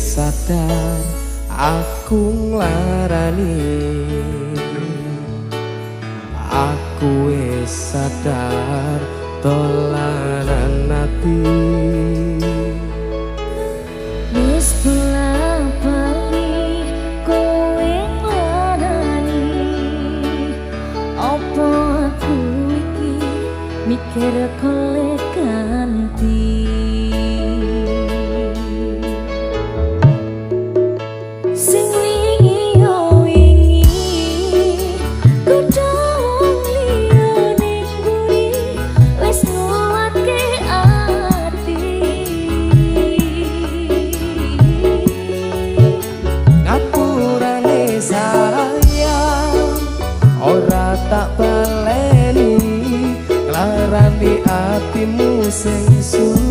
Wis sadar aku nglarani, aku wis sadar dolanan ati. Wis bola-bali kowe nglarani, opo aku iki mikir golek ganti? Sing wingi yo wingi kudu wong liya ning mburi wis nguatke ati. Ngapurane sayang, ora tak baleni, nglarani atimu sing suci.